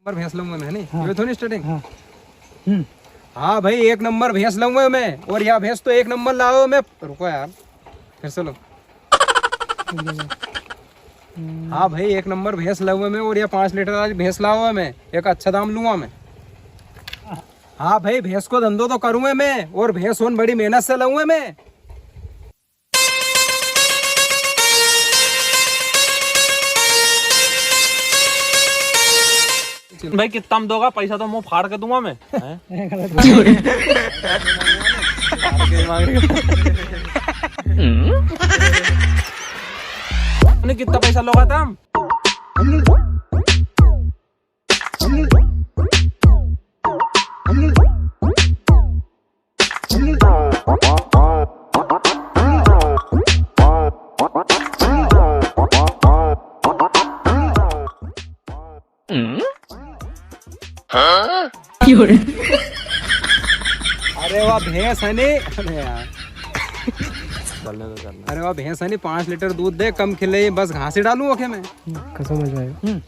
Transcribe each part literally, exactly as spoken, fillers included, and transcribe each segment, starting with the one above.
Number भैंस लूंगा मैं, है नी? हाँ। ये तो नहीं starting? हाँ। हम्म। हाँ भाई, एक नंबर भैंस लूंगा मैं, और या भैंस तो एक नंबर लाओ मैं। रुको यार, फिर से लो। हाँ भाई, एक नंबर भैंस लाऊंगा मैं, और या पाँच लीटर आज भैंस लाऊंगा मैं, एक अच्छा दाम लूंगा मैं। हाँ भाई, भैंस को धंधो तो करूंगा मैं, और भैंस होन बड़ी मेहनत से लाऊंगा मैं। भाई, कितना में दोगा? पैसा तो मुंह फाड़ के दूंगा मैं। हैं? अरे, कितना पैसा लोगा तम? अरे वाह भैंस है नी, अरे यार। चलने दो, चलने दो। अरे वाह भैंस है नी, पाँच लीटर दूध दे, कम खिले, बस घास ही डालूं ओके मैं। कसम हो जाएगा।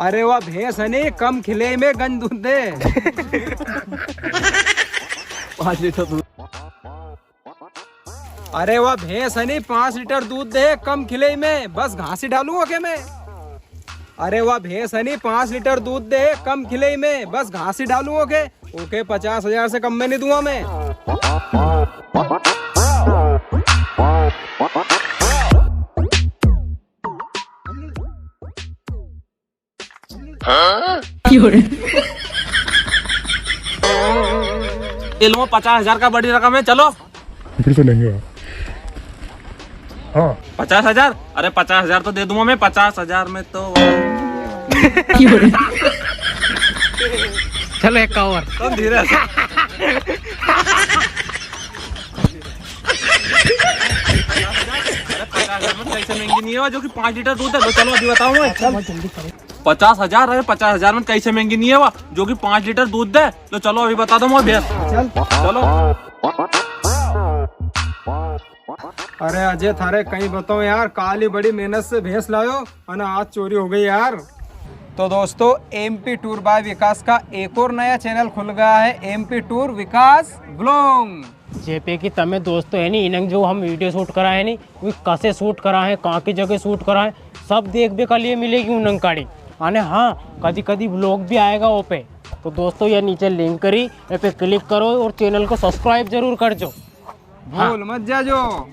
अरे वाह भैंस है नी, कम खिले में गंज दूध दे। पाँच लीटर दूध। अरे वाह भैंस है नी, पाँच लीटर दूध दे, कम खिले में, बस घास ही डालूं ओके मैं। अरे वाह भैंस है नी, पाँच लीटर दूध दे, कम खिले में, बस घास ही डालूं ओके। ओके, पचास हजार से कम में नहीं दूंगा मैं। ये लो, पचास हजार का बड़ी रकम है, चलो। फिर से लेंगे। हाँ। पचास हजार? अरे, पचास हजार तो दे दूंगा मैं, पचास हजार में तो। चलो, एक का और। तुम धीरे से। अरे, पचास हजार में कैसे महंगी नहीं है, जो कि पाँच लीटर दूध है। लो, चलो, अभी बताऊं मैं। चल। पचास हजार? अरे, पचास हजार में कैसे महंगी नहीं है वा, जो कि पाँच लीटर दूध दे। तो चलो, अभी बता दो मोर भैंस। चल। चलो। अरे अजय, थारे कई बताऊं यार, काल ही बड़ी मेहनत से भैंस लायो, अने आज चोरी हो गई यार। तो दोस्तों, एमपी टूर बाय विकास का एक और नया चैनल खुल गया है, एमपी टूर विकास व्लॉग। जे पे कि तमे दोस्तों है नी, इनंग जो हम वीडियो शूट करा है नी, वो कसे शूट करा है, कहाँ की जगह शूट करा है, सब देखबे के लिए मिलेगी उनंग काड़ी। अने हाँ, कदी कदी व्लॉग भी आएगा वो पे। तो दोस्तों, ये नीचे लिंक करी, ये पे क्लिक करो और चैनल को सब्सक्राइब जरूर कर जो। हाँ। भूल मत जाजो।